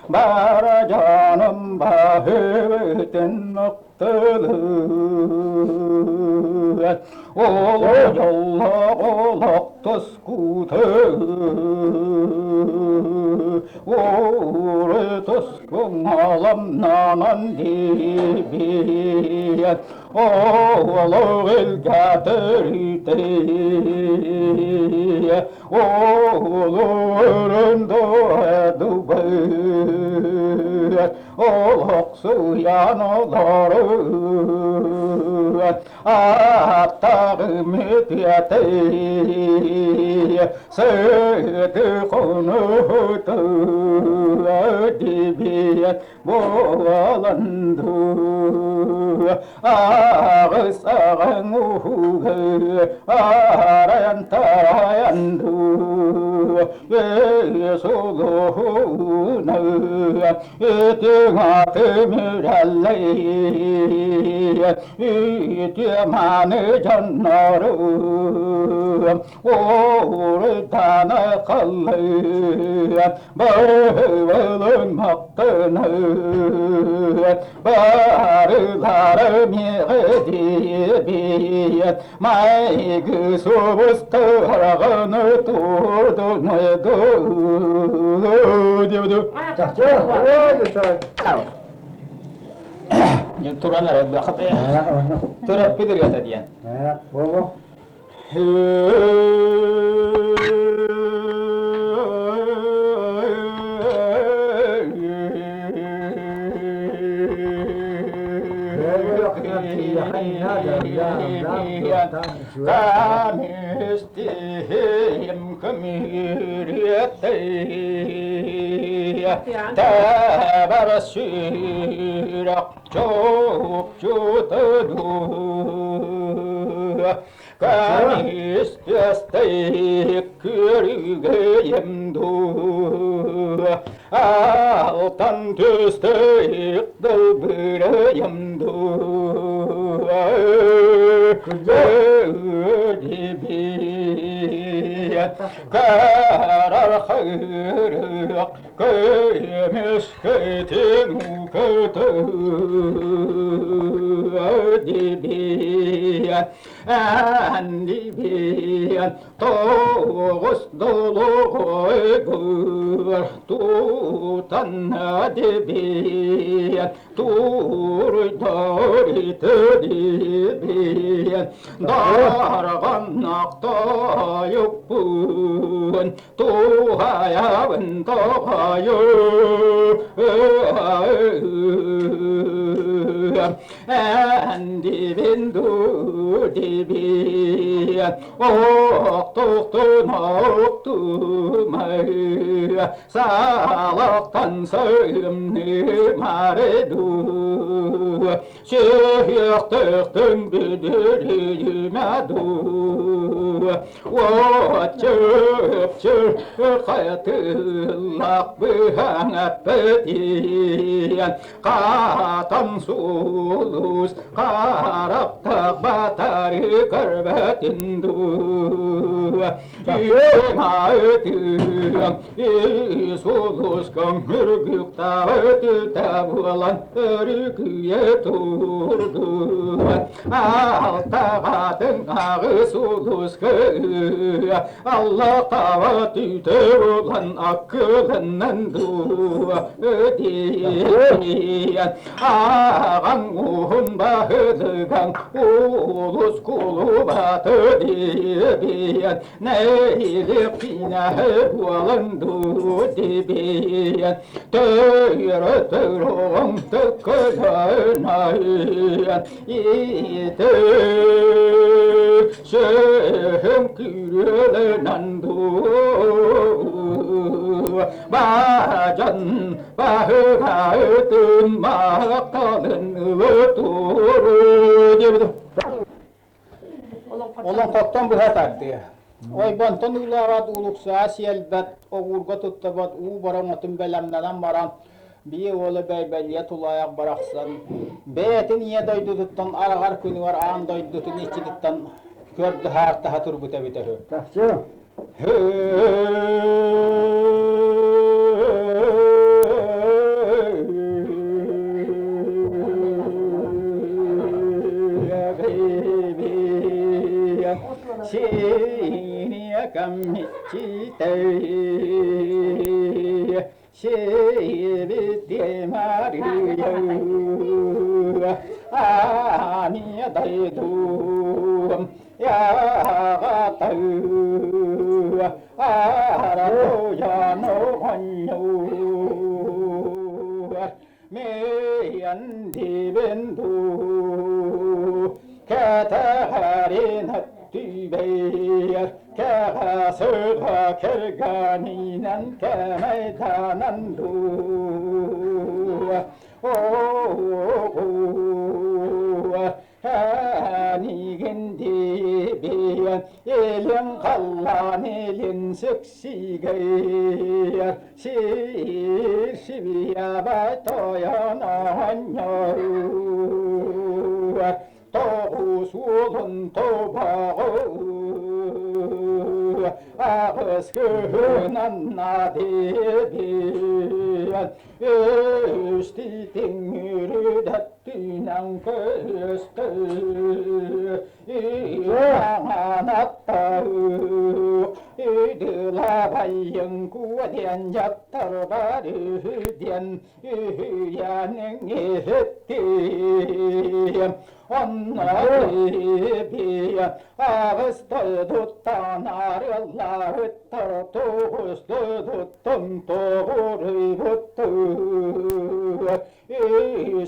Бара дьонум баһыытын мыктылыат, Оло дьоллоох олох тускута, Ууру тускуҥаламнанан диэбиэт, Олох илгэтэритэ, Олорун дуэдубэт, Олохсуйан олорун, Аттаҕым үтүөтэй, Сыты хонууту дибиэт буолан дуу, Аҕыс аҕаҥ уһуга арайан тарайан дуу, Сулуһуна үтүҥ атым үрэллэй, Үтүө мааны дьоннорум, Уурутана халлыа, Баһылын мактаныа, Барылары миэҕэ Майгы субустарҕаны турдунайду. Туран эрэ Төрөппүт ырыата диэн. Камүстиһим көмүрүөтэй Тэбэр сүрэх чопчута Көмүс көрүгэйим дуу, алтан түстээх дылбырайым дуу, Карар хырык көмүс көтүн көтө Андибиэн тоҕус долоҕойгор тутан дибиэн туруйдоритыдибиэн дарҕаннахтайыппын туһайабын тоҕайы Эндибин дибиэн охтуктун охтумай салақтан сыымнымареду сүһүөхтөхтүн бүдүрүйүмэду Чып-чып хайатыллах быһаҥаппытиэн Хатан сулус харахтах батары көрбөтүн дуу Үөмаытыам сулус көҥүргүктаҕытыта буолан өрүкүйэ турдуа Алтаҕатын аҕыс улус кыа Аллатаҕа түүтэ булан аккыланнан дуу диэн аҕаҥ уһун баһылыгаҥ улус кулубаты диэн нэһилиэк буолан дуу диэн төйөрө төрөҥ төккөлөнайан итэ Сөһөм күрүөлэнэн дуу, баадьан баһыгаытын махталын ылытуру диэбитим. Олоҥхоттон быһа тардыа. Ойбонтон уулаабат уулуксаҕа сиэлбэт, оҕуурга туттабат уу бороҥотун бэлэмнэнэн баран, биир уола Бэйбэлийэ тулаайах барахсан бэйэтин ийэ дойдутуттан араҕар күнүгэр аан дойдутун иччититтэн көрдөһө-ааттаһа турбута эбитэ үһү. Кэргэнинэн кэмэйдэнэн дуу Эниигин диибиэн илин халлаан илин сүксигэр сир сибиябай тойон оонньоор тоҕус уолун тобоҕу аҕыс кыһынан диэбиэн үс тиҥүрүдэттинэн көстө Ыдылабайын куоден дьаттарбар үһүден үһүйэниҥ иһиттим Онно биэ аҕыс дойдуттан арыллаабыттар тоҕус дойдуттан тоҕуруйбуттар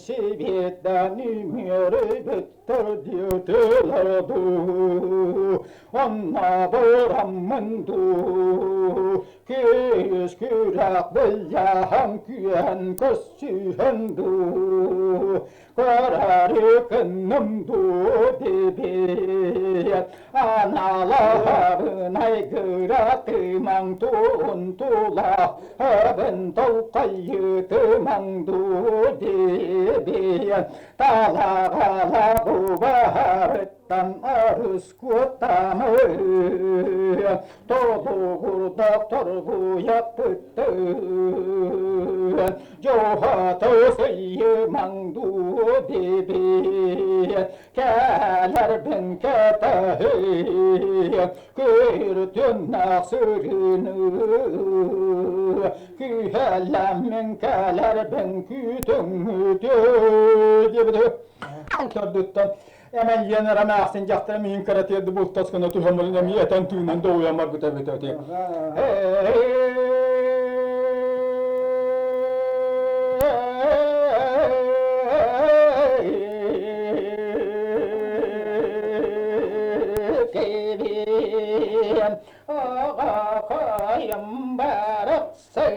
Сибиэтэн үмүөрүйбүттэр диэтилэр дуу Онно бураммын дуу Күүс күрэх былдьаһан күөн көрсүһэн дуу Көрөрү кынным дуу дибиэт Аналаһабын айгыратымаҥ туун тула Хабын толкайытымаҥ дуу дибиэт Талаҕала бубаһарыттан арыс куоттамы Толугурдах торгуйаппыттыы Дьуһатысыйымаҥ дуу дибиэт Кэлэрбин кэтэһиэ Күртүннэх сырыыны Күһэлэммин кэлэрбин күүтүҥҥүтү диэбит Төрдүттэн эмэллиэн рамаахсын дьахтара миин кыратыырды бултас гына түһэммэрин эмиэ этэн тыынан доҕуйан барбыта эбит эти. Аҕакайым барахсан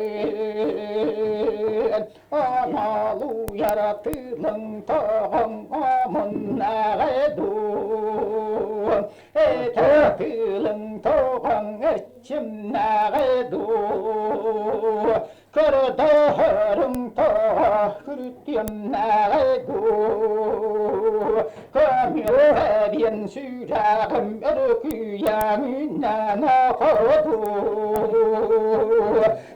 Аналуйара тыылыҥ тоҕоҥ омуннааҕа дуу Этэ тыылыҥ тоҕоҥ эрчимнээҕэ дуу Көрдөһөрүҥ тоҕо күрүтүөмнээҕэ дуу Көмүөтэбиэн сүрэҕим өрүкүйэҥинэн оҕодуу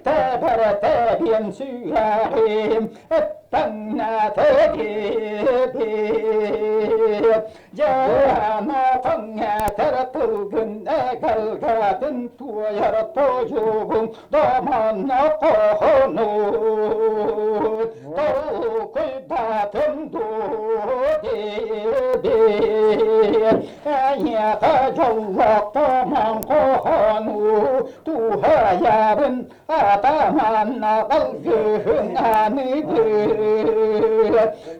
Тэбэртэбиэн сүрэҕим эппэҥнэтэбиэт Дьаанатаҥ этэр тылгын эгэлгэтин туойар тойугуҥ домонно хоһунут Толкуйдатым дуу диэбиэт Эйиэхэ дьоллоохтомон хоһону туһайабын атаманна алгыһын аныгы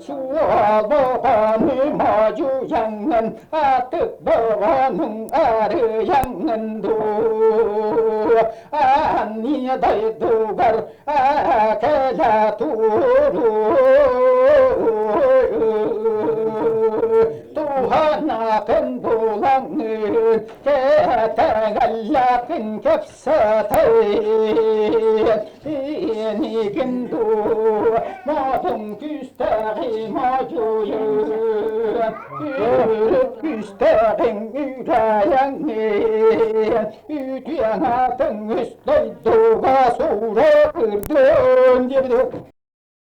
суолоҕону модьуйаҥҥын атык боҕонуҥ арыйаҥҥын дуу анньа дойдугар кэлэ туруу туһанатын булаҥҥын. Кэтэгэллэхин кэпсэтэй Инигин дуу Матын күүстээҕи модьуйун Үрүт күүстээҕиҥ үрэйэҥҥин Үтүөн атын үс дойдуга суура кырдын диэбит.